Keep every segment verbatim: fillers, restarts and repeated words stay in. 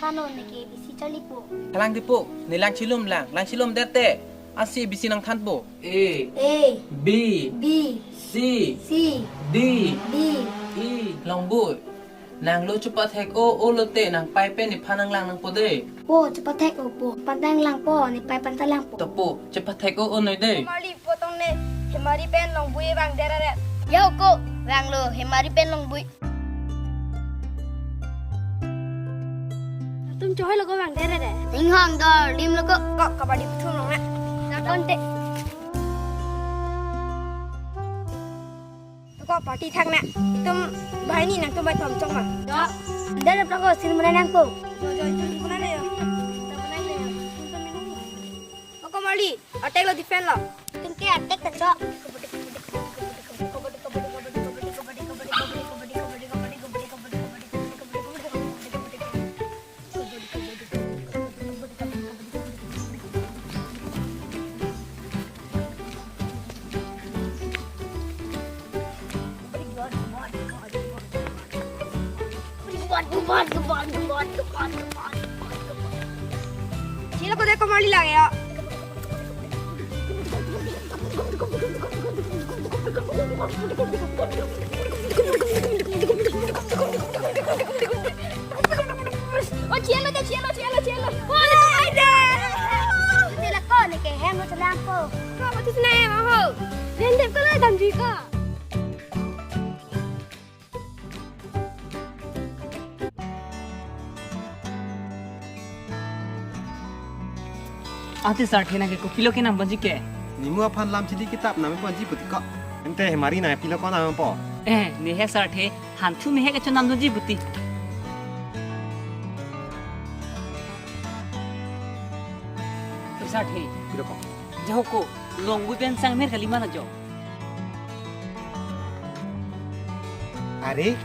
Thannon, neke A B C charlipo. Halang dipo, ne lang chilum lang, lang chilum derte. Ansi A B C nangthanpo. A, A, B, B, C, C, D, D, E. Longboi, nanglo chepathek-o, o lote nangpei pen nephan nanglang nangpo dei. Po, chepathek-o po, pantang langpo, nepei pantang langpo. To po, chepathek-o, o noi dei. Marli po tong ne, Hemari pen Longboi vang deraret. Ya ko, vanglo, Hemari pen Longboi. Atum chohoi lo ko vang deraret. Inghong dor lim lo ko. Ko kabaddi puthum long na. Nang konte. Ko party thak na. Itum banghini nangtum bai thom chong ma. Jo. Deraret ko sir muna nangpo. Jo, jo, itum kuna na yo. Ko Marli, attack lo defend lo. Itum ke attack ta cho. Chilo ko dei ko Marli lang ya. Oh, chelo, chelo, chelo, chelo. Oh, no, ay, dei. Nila ko, neke hem lo chelang ko. Ko, pati sina hem, aho. Rendep ko lo, damji ko. Ante sarthe nangke kopilo kenam ponji ke? Nimu aphan lam chili kitap nam ponji puti ko. Ante Hemari nangpilo ko nam po. Eh, ne he sarthe, hanthu mehek acho nam ponji puti. Sarthe. Pilo ko. Jahoko, Longboi pen Sangmir kali ma na jo. Are,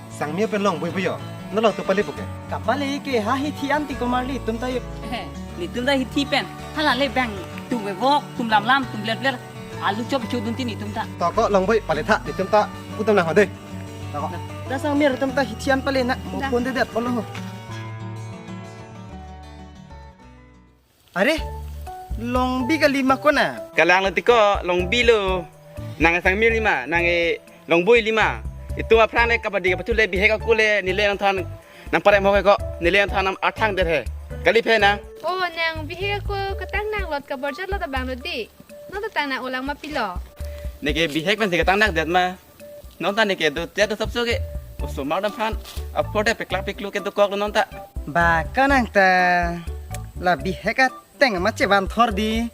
Sangmir pen Longboi puyo. Nolo tu pale puke. Kapale ke ha hithi anti ko Marli tum tayo. Eh, netum ta hithi pen. Hala le bang tum bebok, tum lamlam, tum bler bler. Alu chop chodun ti netum ta. To ko Longboi pale tha netum ta putum nang ho dei. To ko. Da Sangmir tum ta hithi an pale na. Mo Da. Phone de det olo ho. Are, Longbi kali ma ko na? Kalang lo tiko, Longbi lo. Nang Sangmir lima, nang e Longboi lima. Itum aphrang le kabaddi kapathu le bihek ako le, neli nangthan nangparem ho ko, neli nangthan nam athang der he. Kaliphe na? Oh, nang bihek ako katang nang lot kaborjat lot abang lo dei. Non ta tang nang olang ma pilo. Neke bihek pensi katang nang det ma. Non ta neke do te do sapso ke. Osomar dam phan. Apor te peklak peklu ke dokok lo non ta. Ba kanang ta. La bihek ateng ma chevan thor dei.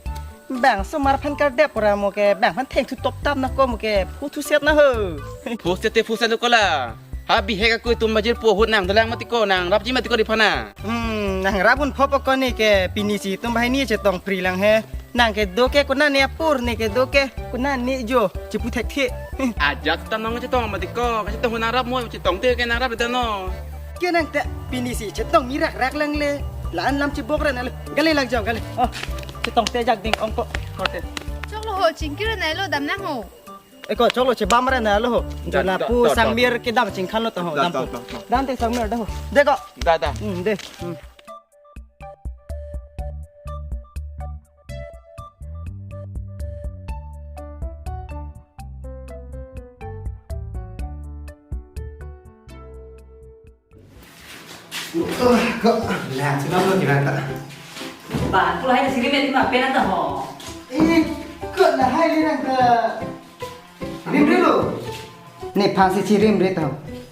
Bang osomar phan kardep pura mo ke. Bang phan thengthu toptap na ko mo ke. Phuthu set na ho. Phu set te phu set ko la. Ha bihek ako itum majir po ahut nang dolang mati ko, nang rapji mati ko di phana. Hmm, nang rap un phop ako neke, pini si itum banghini chetong pri lang he. Nang ke do ke konane apor, neke do ke konane jo, chepu thekthe. Ajat tam nang chetong mati ko, chetong nang rap mo, chetong te ke nang rap dano. Ke nang te pini si chetong mirak rak lang le. La-an lam chibok re na le. Gale lang jo, gale. Oh, chetong te jak ding ong ko. Korte. Choklo ho, chingkir na lo dam nang ho. Eko, choklo chebam re na lo ho. Da, jo lapu da, da, Sangmir da. Kedam chingkhan lo ta ho, da, dam da, po. Da, da. Dam te Sangmir da ho. De ko. Da, da. Hmm, de. Hmm. Uh, ko lang si lo kiran ta. Ba, ko lahai si rim rim ma pen ta ho. Eh, ko lahai le nang ta. Rim rim lo. Nephan si chirim re to.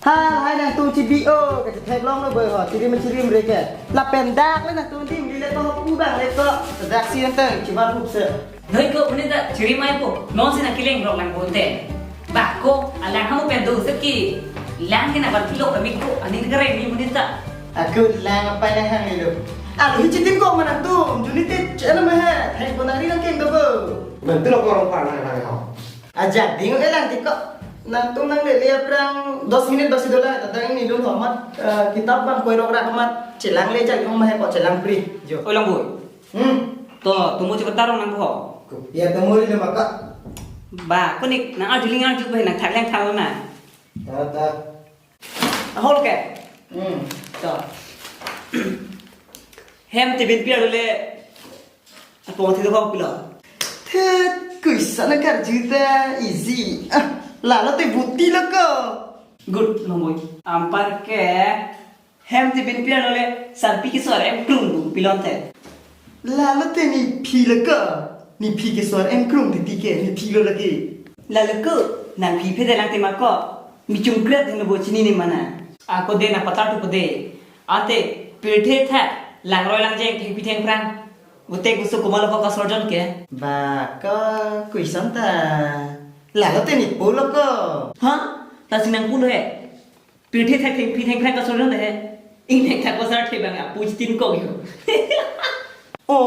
Ha, lahai nangtum chibi o, ke theklong lo boi ho, chirim chirim re ke. Lapen dak le nangtum dim le to ho pu bang le to. Dak si ente chiman hup se. Noi ko, monit ta chirim ai po. Non si nang keleng rok lang bonte. Ba ko, alang hamu pen do seki. Lang ke na ban kilo kami ko, aning kere ni monit ta. Ako lang apa na hang lo. Alu hi chitim ko ma nangtum, juni te chana ma ha. Hai ko nang ri nang keng do bo. Nangtum lo ko rong pa nang nang ho. Ajak ding elang ti ko. Nangtum nang le le aphrang dos minit basi dolang, tadang ini dun ho mat, eh, kitab bang koi rok rak mat, chelang le jak ding ma he ko chelang pri. Jo. Oi Longboi. Hmm. To, tumu chepat tarong nang ho. Ya tumu di maka. Ba, konik nang arju ling arju ba nang thak leng thak na. Ta ta. Ahol ke? Hmm. To. Hem tebin pi arlo le apong thek bang pilo. Thet, koisan akarju ta easy. Ah, lalo te buti lo ko. Good, Longmoi. Anparke hem tebin pi arlo le sanpi kesor em krung du pilon te. Lalo te nephi lo ko. Nephi kesor em krung titi ke, nephi lo lagi. Lalo ko, nangphi phe de lang tema ko. Mi chungkret heno bo chinine mana. Ako de nangpatar tu pede. Ante pirthe thak langroi langjeng thengpi thengphrang, utek usu komat lo ko kasorjon ke. Ba ko koisan ta. Lalo te nepo lo ko. Ha? Lasi nangpo lo he. Pirthe thak thengpi thengphrang kasorjon he. Ingthek thak pasar the bang apu chitin kok yo. O,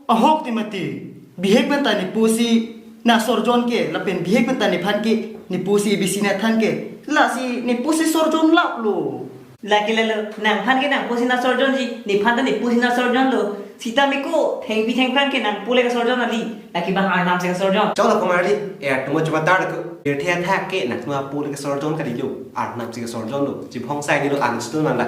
ahok ti mati. Bihek pen ta nepo si nasorjon ke, lapen bihek pen ta nephan ke, nepo si bisi nathan ke. Lasi nepo si sorjon lap lo. Lake lalo, nangphan ke nangpo si nasorjon ji, nephan ta nepo si nasorjon lo. Sita me ko, thengpi thengphrang ke nangpo le kasorjon ali. Lake bang Arnam si kasorjon. Cholo kumar li, er tumo chuma tar ko. Pirthe thak ke nangtum apo le kasorjon kali lo. Arnam si kasorjon lo. Chibhong sai ni lo ang stu nang la.